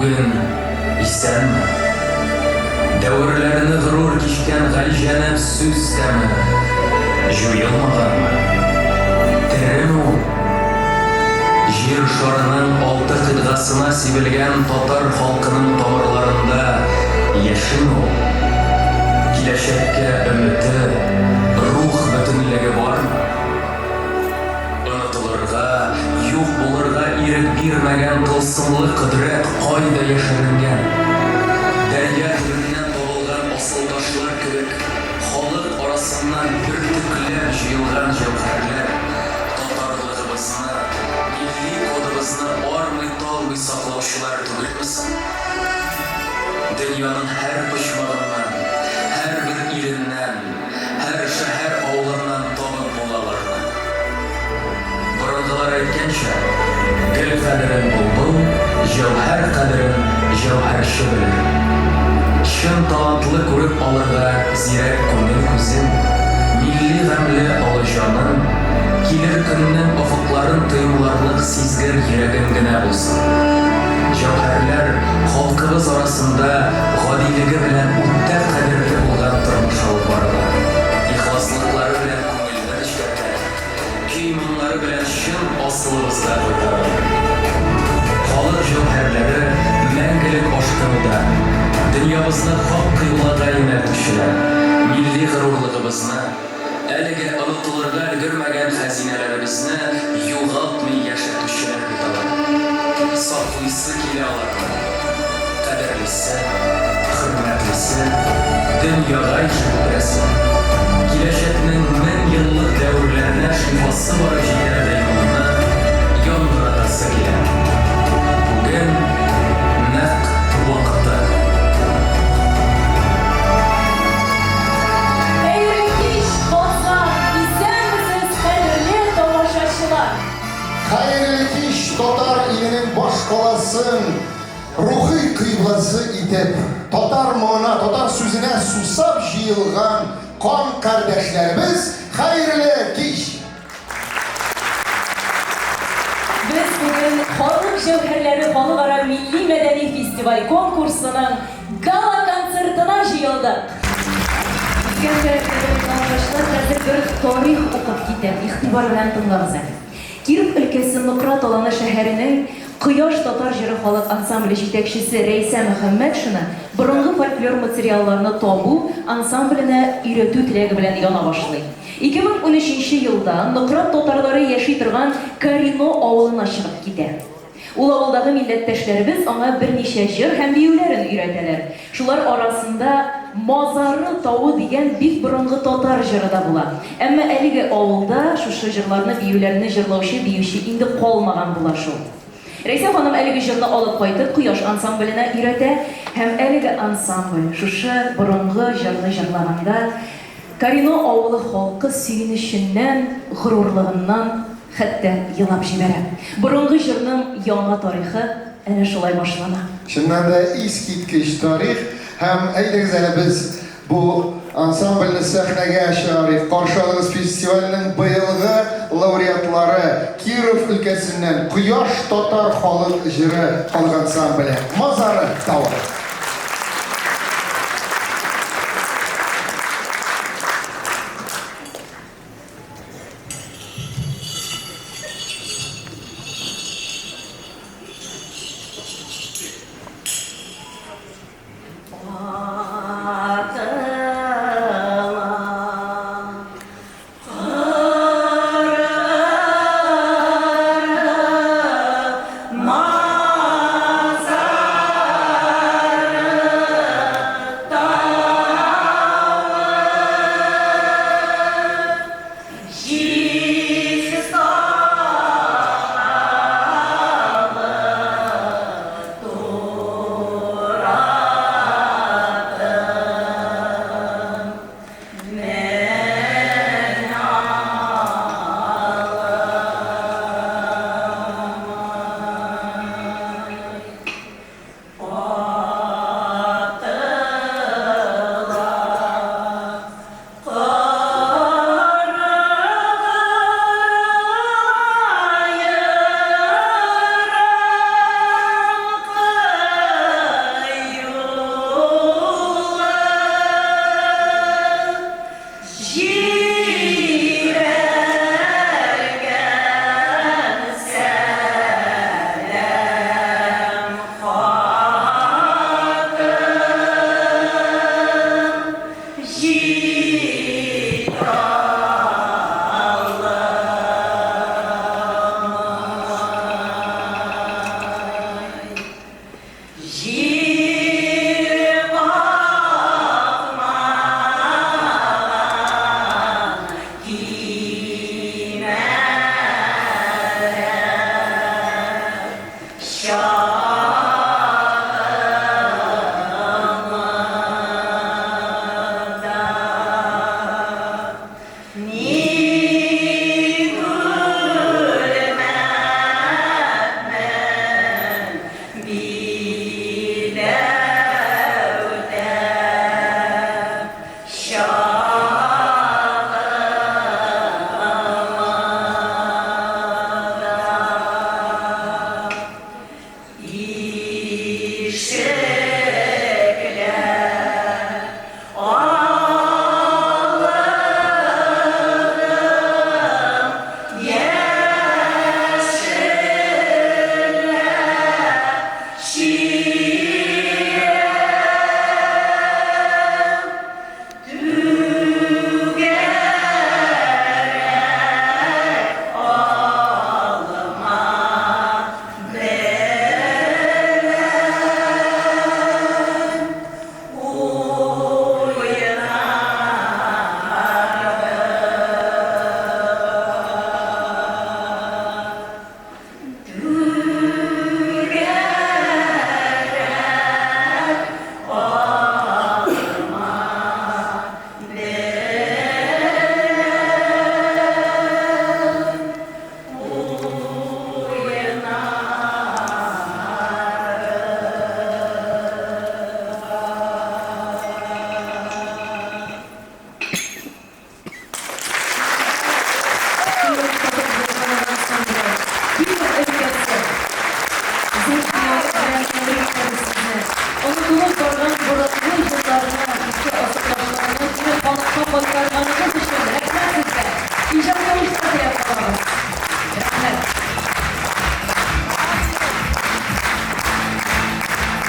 бүген исәнме? Дәверләрне горур кичкән галиҗәнап сүз тәме җуелмаганмы? Тереме ул? Җир шарының алты кыйтгасына сибелгән татар халкының тамырларында яшиме ул? Киләчәккә өмете, рух бөтенлеге бармы? Онытылырга, юк булырга ирек бирмәгән тылсымлы кодрәт кайда яшеренгән? Дәрья төбеннән табылган асылташлар кебек, халык арасыннан бөртекләп җыелган җәүһәрләр, татарлыгыбызны, милли кодыбызны армый-талмый саклаучылар түгелме соң? Дөньяның һәр почмагыннан, һәрбер иленнән, Һәр шәһәр-авылыннан табып була аларны. Борынгылар әйткәнчә, гөл кадерен былбыл, җәүһәр кадерен җәүһәрче белер. Чын талантлы күреп алырга зирәк күңел күзең, милли гамьле олы җаның, килер көннең офыкларын тоемларлык сизгер йөрәгең генә булсын. Җәүһәрләр халкыбыз арасында гадилеге белән үтә кадерле булган тормыш алып баралар. Ихласлыклары белән күңелне нечкәртәләр, көй-моңнары белән чын асылыбызга кайтаралар. Халык җәүһәрләре мәңгелек ашкынуда, дөньябызны хак кыйблага юнәлтүчеләр, милли горурлыгыбызны, Әлеге онытылырга өлгермәгән хәзинәләребезне югалтмый яшәтүчеләр бит алар. Саклыйсы килә аларны. Кадерлисе, хөрмәтлисе, дөньяга ишеттерәсе. Киләчәкнең 1000 еллык дәверләренә шифасы барып җитәрдәй моңны яңгыратасы килә. Бүген нәкъ вакыты. Хәерле кич, Казан! Исәнмесез, кадерле тамашачылар! Хәерле кич, татар иленең башкаласын рухи кыйбласы итеп, татар моңына, татар сүзенә сусап җыелган кан кардәшләребез, хәерле кич! Без бүген Халык җәүһәрләре халыкара милли-мәдәни фестиваль-конкурсының гала-концертына җыелдык. Искәндәр, кадерле тамашачылар, хәзер бер тарих укып китәм, игътибар белән тыңлагыз әле. Киров өлкәсе Нократ Аланы шәһәренең Кояш татар җыры халык ансамбле җитәкчесе Рәйсә Мөхәммәтшина борынгы фольклор материалларны табу, ансамбленә өйрәтү теләге белән яна башлый. 2013 нче елда Нократ татарлары яши торган Карино авылына чыгып китә. Ул авылдагы милләттәшләребез аңа берничә җыр һәм биюләрен өйрәтәләр. Шулар арасында Мазары тавы дигән бик борынгы татар җыры да була. Әмма әлеге авылда шушы җырларны, биюләрне җырлаучы, биюче инде калмаган була шул. Рәйсә ханым әлеге җырны алып кайтып, Кояш ансамбленә өйрәтә һәм әлеге ансамбль шушы борынгы җырны җырлаганда Карино авылы халкы сөенеченнән, горурлыгыннан хәтта елап җибәрә. Борынгы җырның яңа тарихы әнә шулай башлана. Чыннан да искиткеч тарих һәм әйдәгез әле без бу ансамбльне сәхнәгә чыгарыйк. Каршы алыгыз фестивальнең быелгы лауреатлары, Киров өлкәсеннән Кояш татар халык җыры халык ансамбле, Мазары тавы. Җил какмаган көймәдә Чагымда Мин үлмәмен биләүдә Чагымда Ишекләр алырым яшелләр чирәм Түгәрәк алма белән уйнарым. Түгәрәк алма белән уйнарым. Киров өлкәсе. Зур хыяллар белән тәбрик итәбез сезне. Онытылып барган борынгы җырларны искә асып ташларны кире халыкка кайтарганыгыз